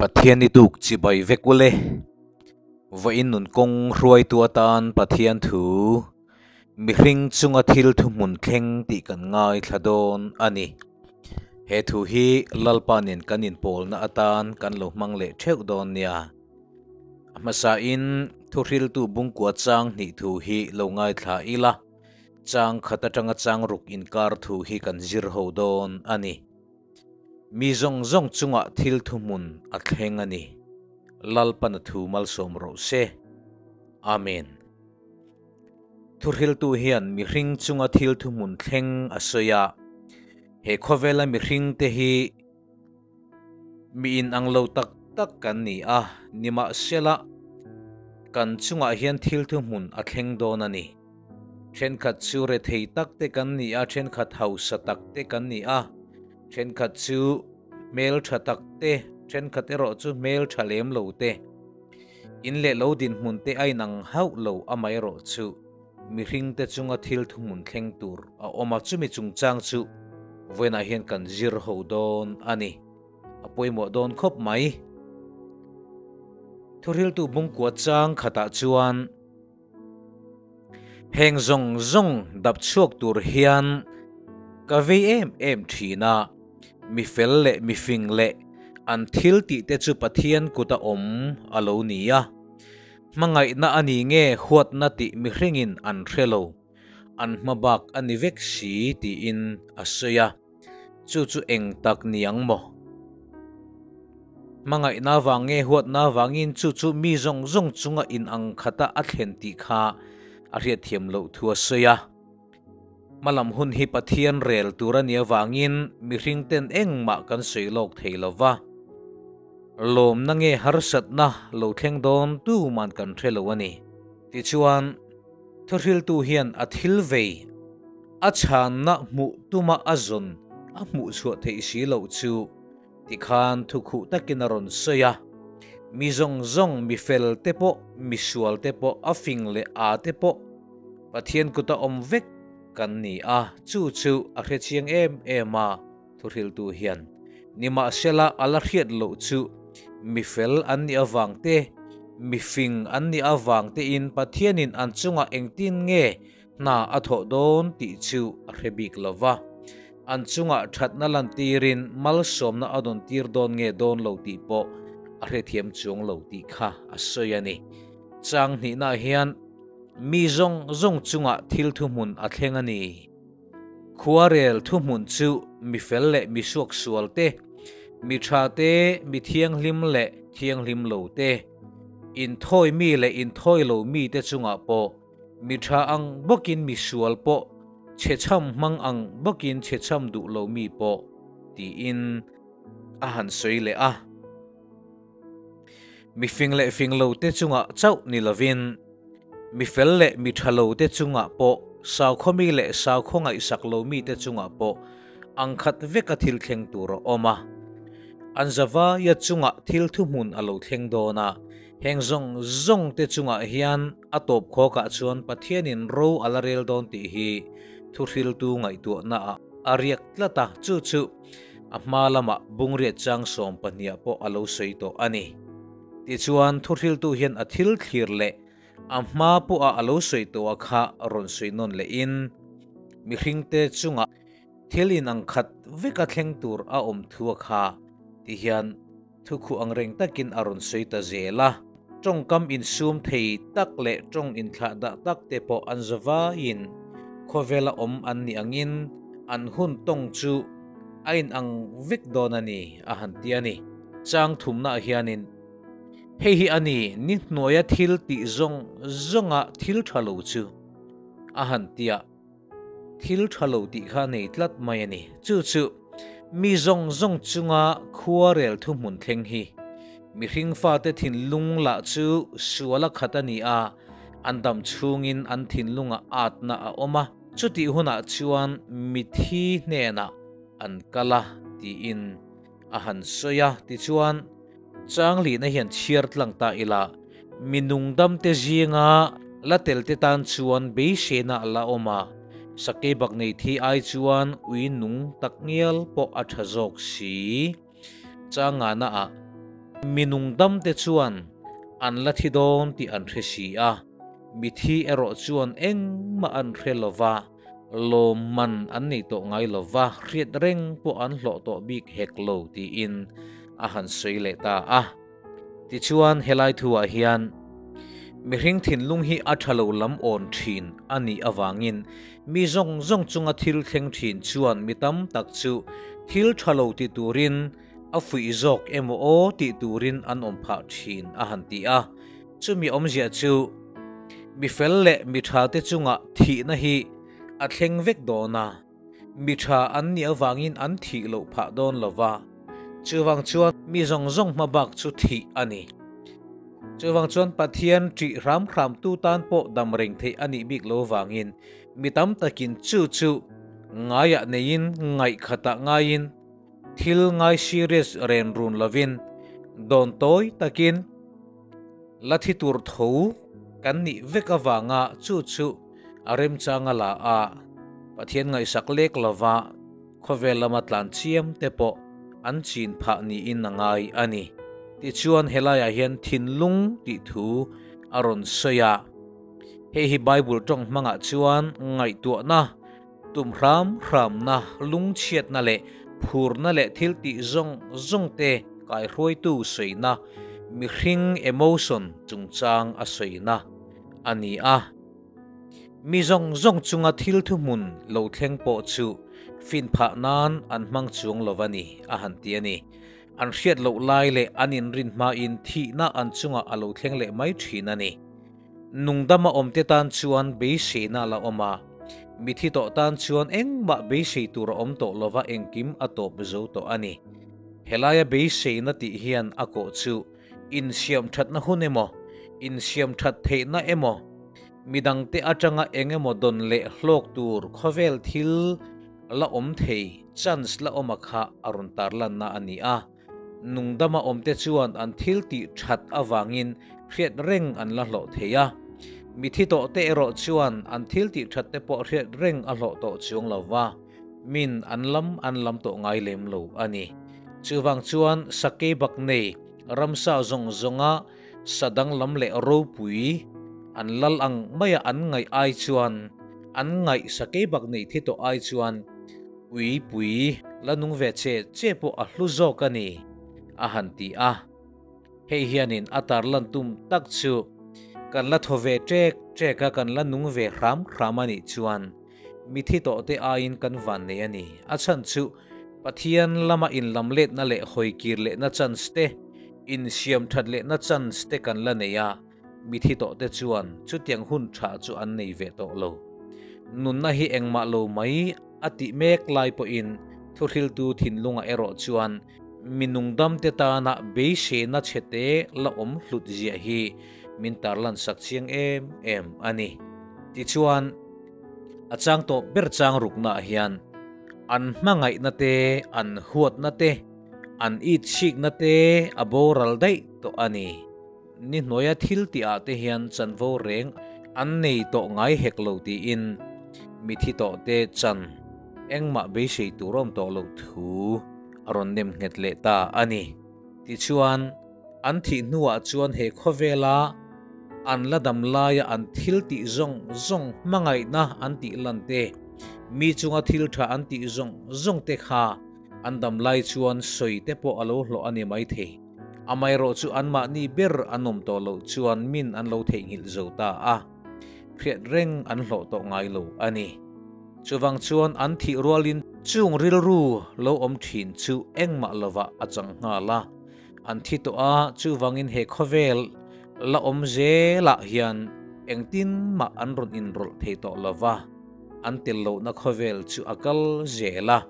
Pathian i tuk chibai vek ule. Vawiin nun kawng hruaitu atan Pathian thu mihring chunga thil thuhmun thleng tih kan ngaithla dawn a ni. He thu hi Lalpa nen kan inpawlna atan kan lo hmang leh theuh dawn nia. A hmasain thuhriltu bungkua chang hnih thu hi lo ngaithla ila, chang khat atanga chang ruk inkar thu hi kan zir ho dawn a ni. Mi zawng zawng chungah thil thuhmun a thleng a ni. Lalpan a thu malsawm rawh se. Amen. Thuhriltu hian mihring chunga thil thuhmun thleng a sawi a. He khawvela mihringte hi mi inang lo tak tak kan ni a, nimahsela kan chungah hian thil thuhmun a thleng dawn a ni. Thenkhat chu rethei tak te kan ni a, thenkhat hausa tak te kan ni a, thenkhat chu hmeltha tak te, thenkhat erawh chu hmeltha lem lo te. In leh lo dinhmun te a inang hauh lo amaherawh chu mihring te chunga thil thuhmun thleng tur a awm a, chumi chungchang chu vawiinah hian kan zir ho dawn a ni. A pawimawh dawn khawp mai. Thuhriltu bungkua chang khatah chuan. Heng zawng zawng dap chhuak tur hian ka vei em em thin a, mi fel leh mi fing leh an thil tih te chu Pathian kuta awm a lo ni a. Hmangaihna a ni nge huatna tih mihringin an hre lo, an hma bak a ni vek si tiin a sawi a. Chu chu eng tak ni ang maw? Hmangaihna vang nge huatna vangin chu chu mi zawng zawng chunga inang khata a thlen tih kha a hriatthiam loh thu a sawi a. Hmalam hun hi Pathian rel tur a nih avangin mihring ten engmah kan sawi lawk thei lo va. Lawmna nge harsatna lo thleng dawn tuman kan hre lo a ni. Tichuan, thuhriltu hian a thil vei A chhanna hmuh tuma a zawn a hmuh chhuah theih si loh chu tikhan thukhuh takin a rawn sawi a. Mi zawng zawng, mi fel te pawh, mi sual te pawh, a fing leh a te pawh Pathian kuta awm vek kan ni a, chu chu a hrechiang em em a, thuhriltu hian. Nimahsela a la hriat loh chu mi fel an nih avang te, mi fing an nih avang tein Pathianin an chungah engtin nge Hna a thawh dawn tih chu a hre bik lo va, an chungah thatna lantirin malsawmna a dawn tir dawn nge dawn lo tih pawh a hrethiam chuang lo tih kha a sawi a ni. Chang hnihnaah hian mi zawng zawng chungah thil thuhmun a thleng a ni. Khuarel thuhmun chu mi fel leh mi suaksual te, mi tha te, mi thianghlim leh thianghlim lo te, inthawi mi leh inthawi lo mite chungah pawh Mi tha ang bawkin mi sual pawh, chhechham hmang ang bawkin chhechham duh lo mi pawh, tiin a han sawi leh a. Mi fing leh fing lo te chungah chauh ni lovin, mi fel leh mi tha lo te chungah pawh, saukhaw mi leh saukhaw ngaihsak lo mi te chungah pawh ang khat veka thil thleng tur a awm a. An zavaia chungah thil thuhmun a lo thleng dawn a, Heng zawng zawng te chungah hian a tawp khawkah chuan Pathianin ro a la rel dawn tih hi thuhriltu ngaihtuahna ah a riak tlat a, chu chu a hma lamah bungriat chang 12 pawh a lo sawi tawh a ni. Tichuan thuhriltu hian a thil thlir leh a hma pawha a lo sawi tawh a kha rawn sawi nawn lehin mihringte chungah thil inang khat veka thleng tur a awm thu a kha ti hian Thukhuh ang reng takin a rawn sawi ta zel a, tawngkam insum thei tak leh tawng inthlah dah tak te pawh an za vaiin khawvela awm an nih angin an hun tawng chu a inang vek dawn a ni a han ti a ni. Chang thumnaah hianin hei hi a ni, ni hnuaia thil tih zawng zawnga thil tha lo chu a han ti a. Thil tha lo tih kha a nei tlat mai a ni. Chu chu mi zawng zawng chunga khuarel thuhmun thleng hi. Mihring fate thinlung lah chu sual a khat a ni a, an dam chhungin an thinlungah atna a awm a, chutih hunah chuan mithi hnenah an kal a tiin a han sawi a. Tichuan, Changlihna hian chhiar tlang ta ila, mi nungdamte zinga la telte tan chuan beiseina a la awm a, sakei bak nei thi ai chuan ui nung tak ngial pawh a tha zawk si. Changana ah. Mi nungdam te chuan an la thi dawn tih an hre si a, mithi erawh chuan engmah an hre lo va, lawmman an nei tawh ngai lo va, hriat reng pawh an hlawh tawh bik hek lo tiin a han sawi leh ta a. Tichuan helai thuah hian mihring thinlung hi a tha lo lam awn thin a nih avangin mi zawng zawng chunga thil thleng thin chuan mi tam tak chu thil tha lo ti turin a fuih zawk emaw aw tih turin an awm phah thin a han ti a. Chumi awmzia chu mi fel leh mi tha te chunga thihna hi a thleng vek dawn a. Mi tha an nih avangin an thih loh phah dawn lo va, chuvang chuan mi zawng zawng hma bak chu thih a ni. Chuvang chuan Pathian ṭih hram hramtu tan pawh dam reng theih a nih bik lo vangin mi tam takin chu chu ngaiah neiin ngaihkhatah ngaiin thil ngai serious ren run lovin dawn tawi takin la thi tur tho kan nih vek avanga chu chu a remchang a la a, Pathian ngaihsak lek lova khawvel lama tlan chiam te pawh an chin phah niin a ngai a ni. Tichuan helaiah hian thinlung tih thu a rawn sawi a, hei hi Bible tawng hmangah chuan ngaihtuahna, tum hram hramna, lungchhiatna leh phurna leh thil tih zawng zawng te kaihruaitu sawina, mihring emotion chungchang a sawina a ni a. Mi zawng zawng chunga thil thuhmun lo thleng pawh chu fin phah nan an hmang chuang lo a ni, a han ti a ni. An hriat loh lai leh an inrin hmain thihna an chungah a lo thleng leh mai thin a ni. Nungdama awmte tan chuan beiseina a la awm a, mithi tawh tan chuan engmah beisei tur a awm tawh lova engkim a tawp zo tawh a ni. Helaia beiseina tih hian a kawh chu Insiam thatna hun emaw, insiam that theihna emaw, midangte atanga eng emaw dawn leh hlawk tur khawvel thil la awm thei, chance la awm a kha a rawn tarlanna a ni a. Nungdama awmte chuan an thil tih that avangin hriat reng an la hlawh thei a. Mithi tawhte erawh chuan an thil tih that te pawh hriat reng a hlawh tawh chuang lo va. Min an lam an lam tawh ngai lem lo a ni. Chuvang chuan sakei bak nei ramsa zawng zawnga sa danglam leh ropui an lal ang maia an ngaih ai chuan an ngaih sakei bak nei thi tawh ai chuan ui pui la nung ve che che pawh a hlu zawk a ni, a han ti a. Hei hianin a tarlan tum tak chu kan la thaw ve ṭek ṭek a, kan la nung ve hram hram a nih chuan Mithi tawhte aiin kan van nei a ni. A chhan chu Pathian lama inlamletna leh hawikir lehna chance te, insiam that lehna chance te kan la nei a, mithi tawhte chuan chutiang hun tha chu an nei ve tawh lo. Nunna hi engmah lo mai a tih mek lai pawhin thuhriltu thinlungah erawh chuan mi nungdamte tana beiseina chhete la awm hlut ziah hi min tarlansak chiang em em a ni. Tichuan. A chang tawh ber chang ruknaah hian an hmangaihna te, an huatna te, an itchhikna te a boral daih tawh a ni. Ni hnuaia thil tihah te hian chanvo reng an nei tawh ngai hek lo tiin mithi tawh te chan engmah beisei tur awm tawh loh thu a rawn nem nghet leh ta a ni. Tichuan, an thih hnuah chuan he khawvela an la dam laia an thil tih zawng zawng hmangaihna an tih lan te, mi chunga thil tha an tih zawng zawng te kha an dam lai chuan sawi te pawh a lo hlawh a ni maithei. Amaherawh chu anmahni ber an awm tawh loh chuan min an lo theihnghilh zo ta a, hriat reng an hlawh tawh ngai lo a ni. Chuvang chuan an thih rualin chung rilru lo awm thin chu engmah lovah a chang nghal a, an thi tawh a, chuvangin he khawvel la awm zelah hian engtin mah an rawn inrawlh thei tawh lova, an tel lohna khawvel chu a kal zel a,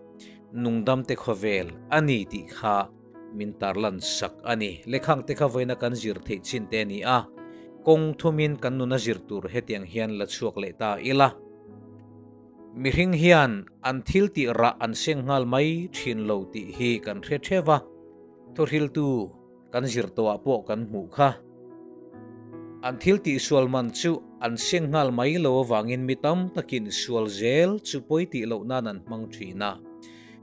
nungdamte khawvel a ni tih kha min tarlan sak a ni. Lekhang te kha vawiina kan zir theih chin te a ni a, kawng thumin kan nuna zir tur hetiang hian la chhuak leh ta ila. Mihring hian an thil tih rah an seng nghal mai thin lo tih hi kan hre theuh a, thuhriltu kan zir tawhah pawh kan hmuh kha. An thil tih sual man chu an seng nghal mai lo avangin mi tam takin sual zel chu pawi tih loh nan an hmang thin a.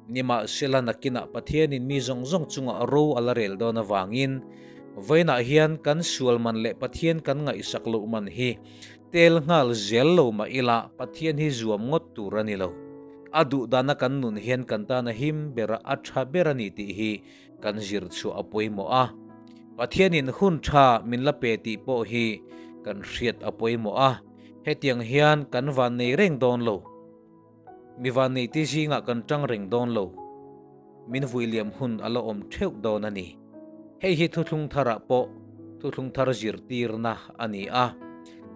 Nimahsela nakinah Pathianin mi zawng zawng chungah ro a la rel dawn avangin vawiinah hian kan sual man leh Pathian kan ngaihsak loh man hi tel nghal zel lo mah ila Pathian hi zuam ngawt tur a ni lo. A duhdana kan nun hian kan tan a him ber a, a tha ber a ni tih hi kan zir chhuah a pawimawh a. Pathianin hun tha min la pe tih pawh hi kan hriat a pawimawh a, hetiang hian kan vannei reng dawn lo. Mi vanneite zingah kan tang reng dawn lo. Min vui liam hun a la awm theuh dawn a ni. Hei hi thuthlung tharah pawh thuthlung thar zirtirna a ni a.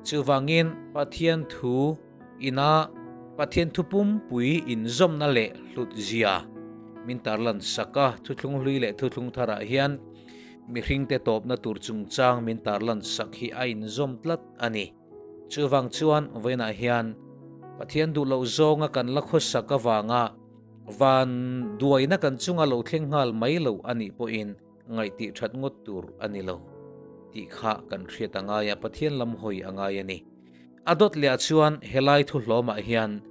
Chuvangin Pathian thu ina Pathian thu pumpui inzawmna leh hlutzia min tarlan sak a. Thuthlung hlui leh thuthlung tharah hian mihringte tawpna tur chungchang min tarlan sak hi a inzawm tlat a ni. Chuvang chuan vawiinah hian Pathian duh loh zawnga kan la khawsak avanga van duaina kan chunga lo thleng nghal mai lo a nih pawhin ngaihtih that ngawt tur a ni lo tih kha kan hriat a ngai a, Pathian lam hawi a ngai a ni. A dawt lehah chuan helai thuhlawmah hian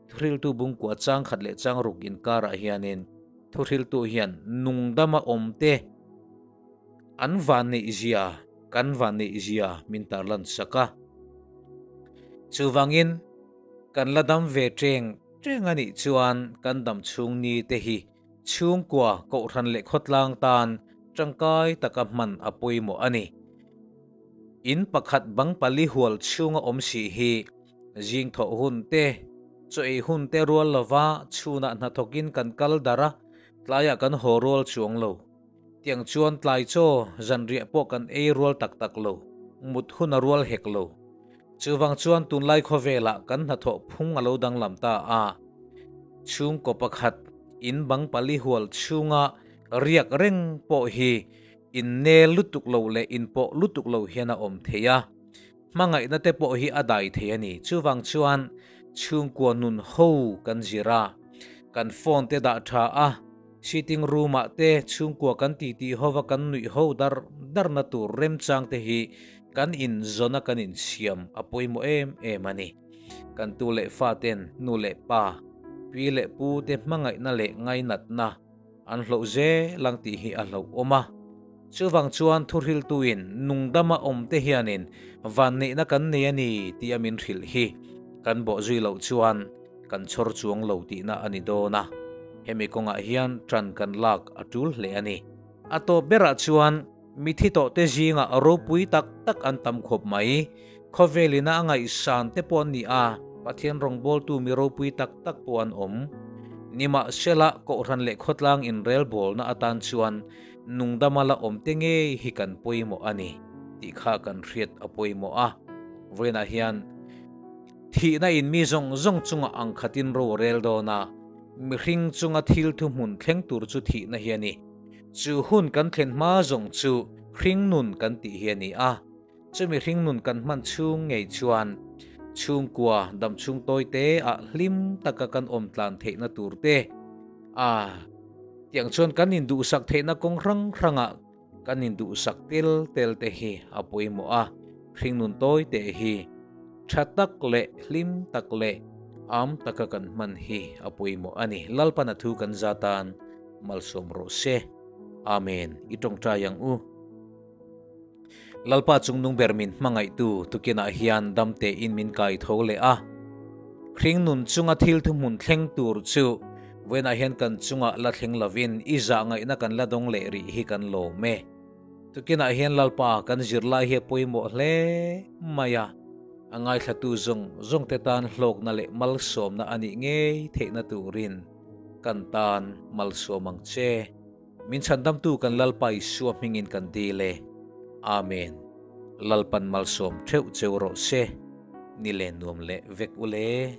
Thuhriltu bungkua chang khat leh chang ruk inkarah hianin Thuhriltu hian nungdama awmte An vanneih zia, kan vanneih zia min tarlan sak a. Chuvangin, kan la dam ve teng teng a nih chuan kan dam chhung ni te hi chhungkua kohhran leh khawtlang tan tangkai taka hman a pawimawh a ni. In pakhat bang pali hual chhunga awm si hi zing thawh hun te, chaw ei hun te rual lova chhunah hnathawkin kan kal darh a, tlaiah kan haw rual chuang lo. Tiang chuan tlai chaw zanriah pawh kan ei rual tak tak lo, mut hun a rual hek lo. Chuvang chuan tunlai khawvelah kan hnathawh phung a lo danglam ta a, chhungkaw pakhat in bang pali hual chhunga riak reng pawh hi innel lutuk lo leh inpawh lutuk lo hian a awm thei a, hmangaihna te pawh hi a dai thei a ni. Chuvang chuan chhungkua nun ho kan zir a, kan phone te dah tha a, sitting room ah te chhungkua kan titi hova kan nuih ho dar darna tur remchang te hi kan inzawn a kan insiam a pawimawh em em a ni. Kan tu leh fa ten nu leh pa, pi leh pu te hmangaihna leh ngainatna An hloh zel ang tih hi a hlauhawm a. Chuvang chuan thuhriltuin nungdama awmte hianin vanneihna kan nei a ni tih a min hrilh hi kan bawhzui loh chuan kan chhawr chuang lo tihna a ni dawn a. Hemi kawngah hian ṭan kan lak a ṭul hle a ni. A tawp berah chuan mithi tawhte zingah ropui tak tak an tam khawp mai. Khawvelina a ngaihsan te pawh an ni a, Pathian rawngbawltu mi ropui tak tak pawh an awm. Nimahsela, Kohhran leh khawtlang inrelbawlna atan chuan nungdama la awm te ngei hi kan pawimawh a ni tih kha kan hriat a pawimawh a. Vawiinah hian thihna in mi zawng zawng chungah ang khatin ro a rel dawn a, mihring chunga thil thuhmun thleng tur chu thihna hi a ni. Chu hun kan thlen hma zawng chu hringnun kan tih hi a ni a. Chumi hringnun kan hman chhung ngei chuan chhungkua dam chhung tawi te ah hlim taka kan awm tlan theihna tur te a tiang chuan kan induhsak theihna kawng hrang hrangah kan induhsak tel tel te hi a pawimawh a, hringnun tawi te hi tha tak leh hlim tak leh am taka kan hman hi a pawimawh a ni. Lalpan a thu kan zatan malsawm rawh se. Amen. I tawngtai ang u. Lalpa chungnung ber min hmangaihtu tukinah hian dam tein min kai tho leh a. Hring nun chunga thil thuhmun thleng tur chu vawiinah hian kan chungah la thleng lovin i zah ngaihna kan la dawng leh rih hi kan lawm e. Tukinah hian Lalpa kan zirlai hi a pawimawh hle mai a, a ngaithlatu zawng zawngte tan hlawkna leh malsawmna a nih ngei theihna turin kan tan malsawm ang che. Min chhandamtu kan Lalpa Isua hmingin kan dil e. Amen. Lalpan malsawm theuh cheu rawh se. Ni len nuam leh vek u le.